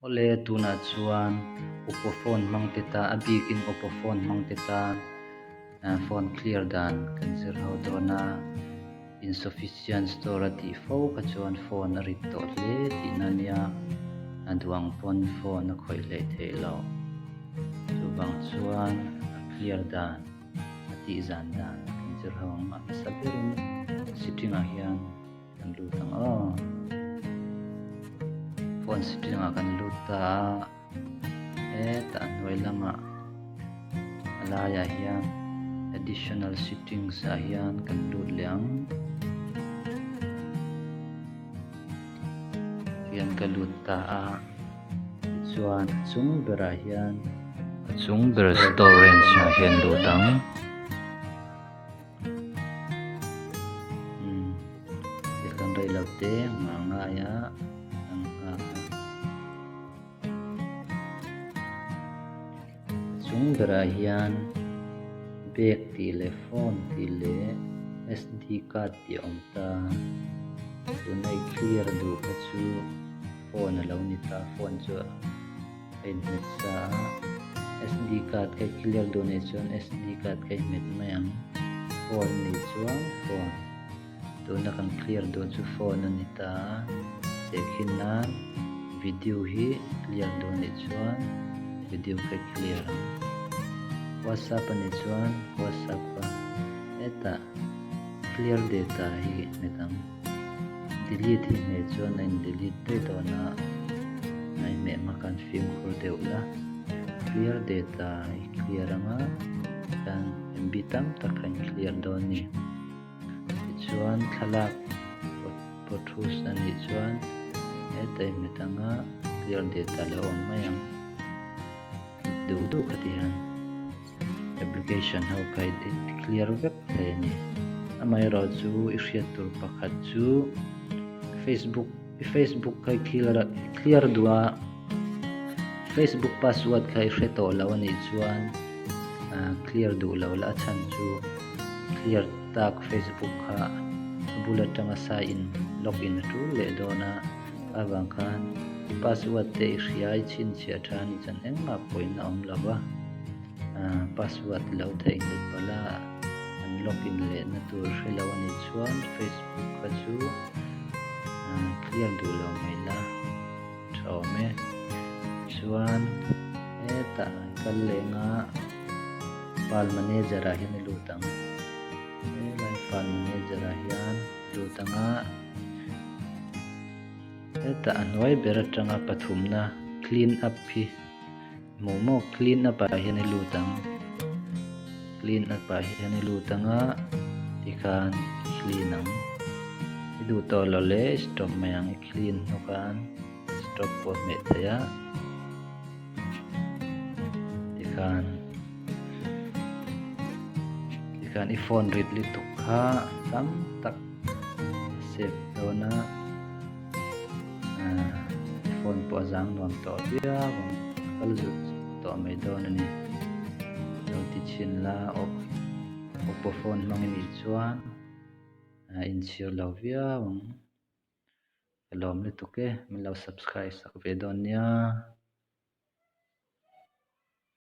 Awle tunah chuan Oppo phone hmang te tan a bikin Oppo phone hmang te tan phone clear dan kan zir ho dawn a, insufficient store a tih fo kha chuan phone a rit tawh hle tihna ania, a duh ang pawn phone a khawih hleih theih loh. Chuvang chuan a clear dan a tih zan dan kan zir ho ang a hmasa berin sitting ah hian. Kan lut ang aw. Phone setting ah kan lut ta a, hetah a hnuai lamah a laiah hian additional settings ah hian kan lut leh ang. Hian ka lut ta a, tichuan a chung berah hian a chung ber storage ah hian lut ang. Umm ti kan rei lo te nghah ngai a an nghak a a chung berah hian bag tih leh phone tih leh sd card tih a awm ta tuna i clear duh kha chu phone a lo ni ta phone chu a inhmet sa a sd card ka clear duh nei chuan sd card ka inhmet mai ang phone nei chuan phone tuna kan clear duh chu phone a ni ta a tehkhin nan video hi clear duh anih chuan video ka clear ang whatsapp anih chuan whatsapp ka hetah clear data hi hmet ang. Delete hi hmeh chuan a in delete daih dawn a, a inhmeh hma khan fimkhur deuh la, clear data i clear anga chuan MB tam tak a in clear dawn a ni. Tichuan thlalak photos a nih chuan heta i hmet anga clear data lo awm mai ang duh duh kha ti hian. Application ho kha i clear vek thei a ni. Amaherawh chu i hriat tur pakhat chu Facebook i Facebook kha i clear i clear duh a, Facebook password kha i hre tawh lo a nih chuan ah clear duh lo la a chhan chu clear tak Facebook kha a bul atanga sign in log in a tul leh dawn a avang khan i password te i hria i chhinchhiah tha a nih chuan engmah pawhin a awm lo va. Ahh password lo theihnghilh palh a an login leh na tur hre lo a nih chuan Facebook kha chu ahh clear duh lo mai la tha awm e. Chuan hetah an kal leh nga file manager ah hian a lut ang helai file manager ah hian lut ang a hetah a hnuai ber atanga pathumna clean up hi. Maw maw clean up ah hian i lut ang clean up ah hian i lut ang a tikhan i clean ang i duh tawh loh leh i stop mai ang i clean hnu khan stop pawh a hmeh theih a tikhan tikhan i phone rit lutuk kha tam tak a save dawn a. Ahh phone pawh a zang nuam tawh viau ang a kal zut zut tawh mai dawn a ni lo ti chhin la oppo phone hmang i nih chuan a inchhir lo viau ang ka lawm lutuk e min lo subscribe sak ve dawn nia.